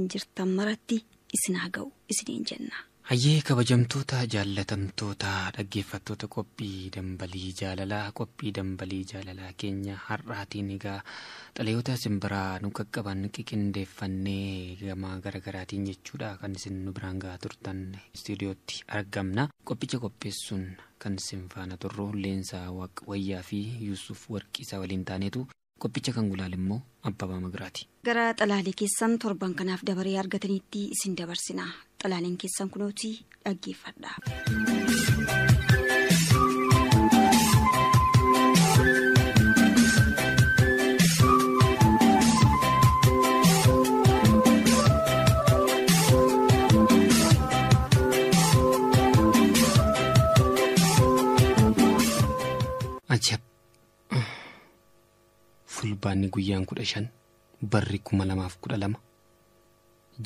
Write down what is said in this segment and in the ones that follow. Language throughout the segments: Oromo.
Jirtan maratti isin haa ga'u isiniin jenna. Hayyee kabajamtoota jaallatamtoota dhaggeeffattoota qophii dambalii jaalalaa qophii dambalii jaalalaa keenya har'aatiin egaa xalayoota simbiraa nu qaqqaban qiqindeeffannee gama garaagaraatiin jechuudha kan isin nu biraan gahaa turtan istuudiyootti argamna. Qophicha qopheessuun kan isin faana turru Leensaa Wayyaa fi Yuusuf Warqiisaa waliin taaneetu qophicha kan gulaal immoo Abbabaa Magiraati. Gara xalaalee keessan torban kanaaf dabaree argatanitti isin dabarsina. Xalaaleen keessan kunooti dhaggeeffadha. Ajab! Fulbaanni guyyaan 15 barri 2012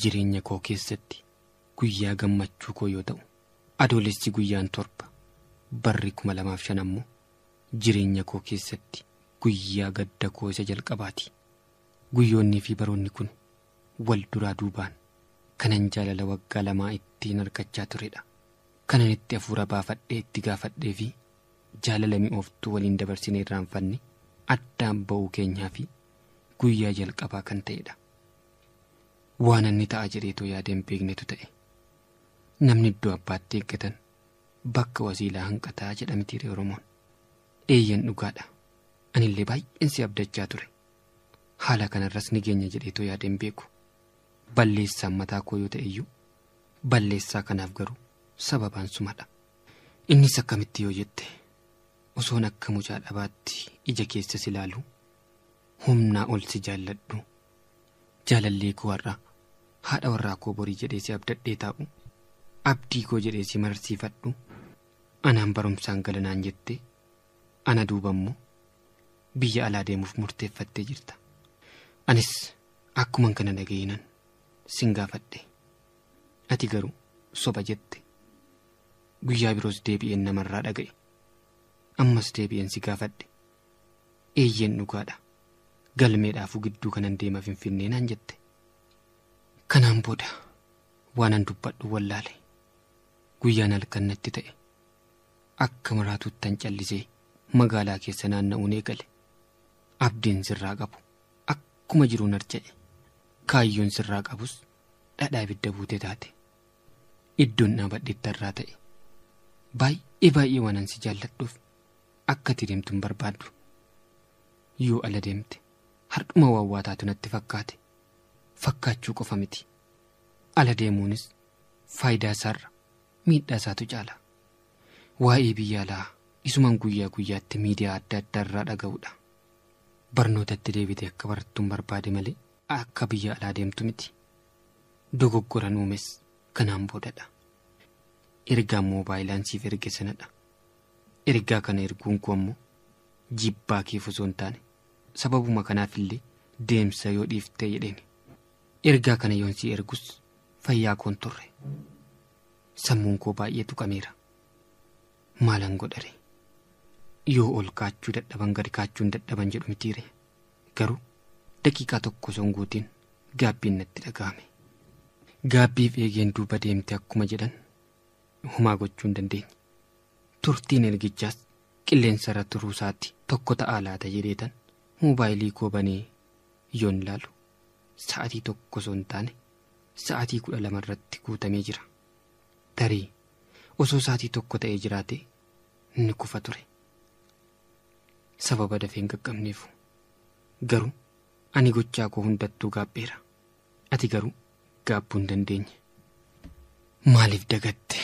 jireenya koo keessatti guyyaa gammachuu koo yoo ta'u adoolessi guyyaan 7 barri 2005 ammoo jireenya koo keessatti guyyaa gadda koo isa jalqabaati. Guyyoonnii fi baroonni kun wal duraa duubaan kanan jaalala waggaa 2 ittiin argachaa turedha. Kanan itti hafuura baafadhee itti gaafadhee fi jaalala mi'ooftuu waliin dabarsine irraanfanne addaan ba'uu keenyaa fi guyyaa jalqabaa kan ta'edha. Waan inni ta'a jedheetoo yaadeen beeknetu ta'e. Namni iddoo abbaatti eeggatan bakka wasiilaa hanqataa jedhamtiire Oromoon. Eeyyan dhugaadha. Anillee baay'een si abdachaa ture. Haala kanarras ni geenya jedheetoo yaadeen beeku. Balleessaan mataa koo yoo ta'e iyyuu balleessaa kanaaf garuu sababaan sumadha. Innis akkamitti yoo jette osoon akka mucaa dhabaatti ija keessa si ilaalu humnaa ol si jaalladhu jaalallee koo har'aa haadha warraa koo borii jedhee si abdadhee taa'u abdii koo jedhee si mararsiifadhu anaan barumsaan galanaan jette ana duuba immoo biyya alaa deemuuf murteeffattee jirta. Anis akkuman kana dhaga'inan sin gaafadhe. Ati garuu soba jette. Guyyaa biroos deebi'een namarraa dhaga'e. Ammas deebi'een si gaafadhe. Eeyyeen dhugaadha. Galmeedhaafuu gidduu kanan deema Finfinnee naan jette. Kanaan booda waanan dubbadhu wallaale. Guyyaan halkan natti ta'e. Akka maraatuuttan callisee magaalaa keessa naanna'uun eegale. Abdiin sirraa qabu akkuma jiruun harca'e. Kaayyoon sirraa qabus dhadhaa ibidda buutee taate. Iddoon dhaabadhetti irraa ta'e. Baay'ee baay'ee waanan si jaalladhuuf akka ati deemtu hin barbaaddu. Yoo ala deemte hardhuma waawwaa taatu natti fakkaate. Fakkaachuu qofa miti. Ala deemuunis faayidaa isaarra miidhaa isaatu caala. Waa'ee biyya alaa isumaan guyyaa guyyaatti miidiyaa adda addaa irraa dhaga'uudha. Barnootatti deebitee akka barattuun barbaade malee akka biyya alaa deemtu miti. Dogoggoran uumes kanaan boodadha. Ergaa moobaayilaan siif erge sanadha. Ergaa kana erguun koo ammoo jibbaa keef osoo hin taane sababuma kanaaf illee deemsa yoo dhiiftee jedheen. Ergaa kana yoon si ergus fayyaa koon turre. Sammuun koo baay'ee tuqameera. Maalan godhare? Yoo ol kaachuu dadhaban gadi kaachuun dadhaban jedhu mitiire. Garuu daqiiqaa tokko osoo hin guutiin gaabbiin natti dhaga'ame. Gaabbiif eegeen duuba deemte akkuma jedhan homaa gochuu hin dandeenye. Turtiin ergichaas qilleensa irra turuu isaatti tokko ta'aa laata jedheetan moobaayilii koo banee yoon ilaalu sa'aatii 1 osoo hin taane sa'aatii 12 irratti guutamee jira. Tarii osoo sa'aatii 1 ta'ee jiraate ni kufa ture. Sababa dafee hin qaqqabneefu. Garuu ani gochaa koo hundattuu gaabbeera. Ati garuu gaabbuu hin dandeenye. Maaliif dagatte?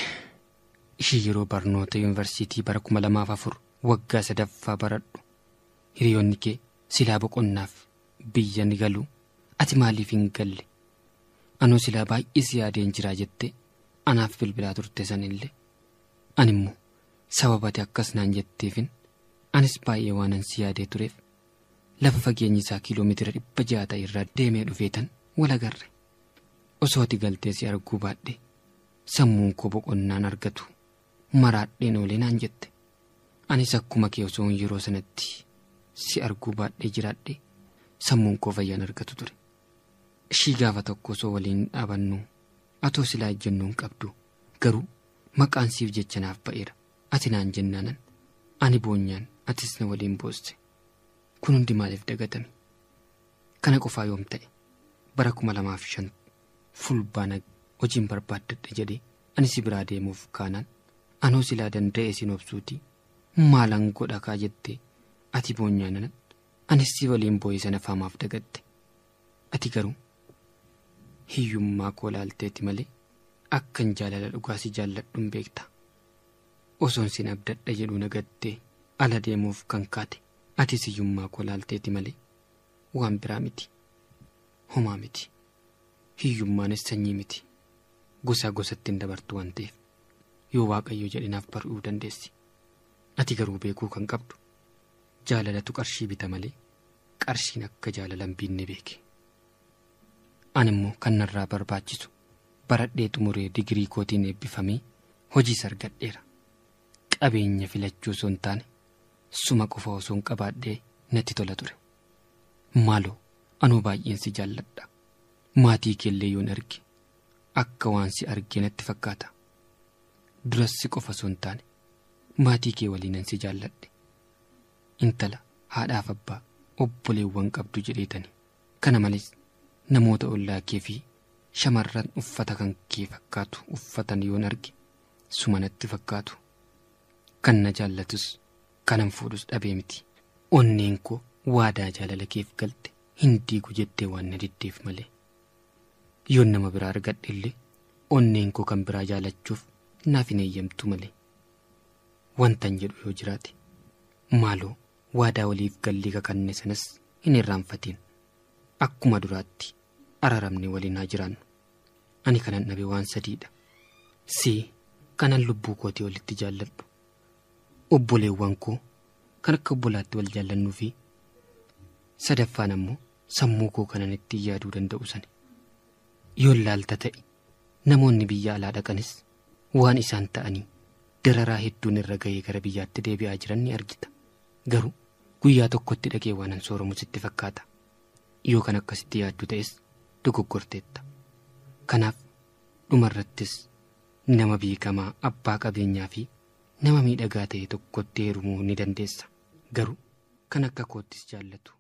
Ishii yeroo barnoota yuunivarsiitii bara 2004 waggaa 3ffaa baradhu. Hiriyoonni kee silaa boqonnaaf biyya ni galu. Ati maaliif hin galle? Anoo silaa baay'ee si yaadeen jira jettee anaaf bilbilaa turte sanillee. Ani immoo sababa ati akkas naan jetteefin anis baay'ee waanan si yaadee tureef lafa fageenyi isaa kiiloomeetira 600 ta'e irraa deemee dhufeetan wal agarre. Osoo ati galtee si arguu baadhe sammuun koo boqonnaan argatu maraadheen oolee naan jette. Anis akkuma kee osoo yeroo sanatti si arguu baadhee jiraadhe sammuun koo fayyaan argatu ture. Ishii gaafa tokko osoo waliin dhaabannu atoo silaa ejjennoo hin qabdu garuu maqaan siif jecha naaf ba'eera ati naan jennaanan ani boonyaan atis na waliin boosse. Kun hundi maaliif dagatame? Kana qofaa yoom ta'e bara 2005 fulbaana hojiin barbaaddadha jedhee ani si biraa deemuuf kaanaan anoo silaa danda'e sin obsuutii maalan godha kaa jettee ati boonyaanan anis si waliin boo'ee sana faamaaf dagatte. Ati garuu hiyyummaa koo laalteeti malee akkan jaalala dhugaa si jaalladhu hin beekta. Osoon sin abdadha jedhuu nagattee ala deemuuf kan kaate atis hiyyummaa koo laalteeti malee waan biraa miti, homaa miti. Hiyyummaanis sanyii miti, gosaa gosatti hin dabartu waan ta'eef yoo Waaqayyo jedhe naaf bari'uu dandeessi. Ati garuu beekuu kan qabdu jaalalatu qarshii bita malee qarshiin akka jaalala hin binne beeke. Ani immoo kan narraa barbaachisu baradhee xumuree digirii kootiin eebbifamee hojiis argadheera. Qabeenya filachuu osoo hin taane suma qofa osoo hin qabaadhee natti tola ture. Maaloo anuu baay'een si jaalladha. Maatii keellee yoon arge akka waan si argee natti fakkaata. Duras si qofa osoo hin taane maatii kee waliinan si jaalladhe. Intala haadhaaf abbaa obboleewwan qabdu jedheetani. Kana malees namoota ollaa kee fi shamarran uffata kan kee fakkaatu uffatan yoon arge suma natti fakkaatu. Kan na jaallatus kanan fuudhus dhabee miti. Onneen koo waadaa jaalala keef galte hin diigu jettee waan na diddeef malee. Yoon nama biraa argadhe illee onneen koo kan biraa jaalachuuf naaf hin eeyyamtu malee. Wantan jedhu yoo jiraate maaloo waadaa waliif gallee kakanne sanas hin irraanfatiin. Akkuma duraatti araramne waliin haa jiraannu. Ani kanan dhabe waan sadiidha. Si kanan lubbuu kootii walitti jaalladhu, obboleewwan koo kan akka obbolaatti wal jaallannuu fi sadaffaan ammoo sammuu koo kanan ittiin yaaduu danda'u sana. Yoon laalta ta'e namoonni biyya alaa dhaqanis waan isaan ta'anii dararaa hedduun irra ga'ee gara biyyaatti deebi'aa jiran ni argita. Garuu guyyaa tokkotti dhaqee waan an sooramu sitti fakkaata. Yoo kan akkasitti yaaddu ta'es dogoggorteetta. Kanaaf dhumarrattis nama beekamaa abbaa qabeenyaa fi nama miidhagaa ta'e tokkotti heerumuu ni dandeessa. Garuu kan akka koottis jaallatu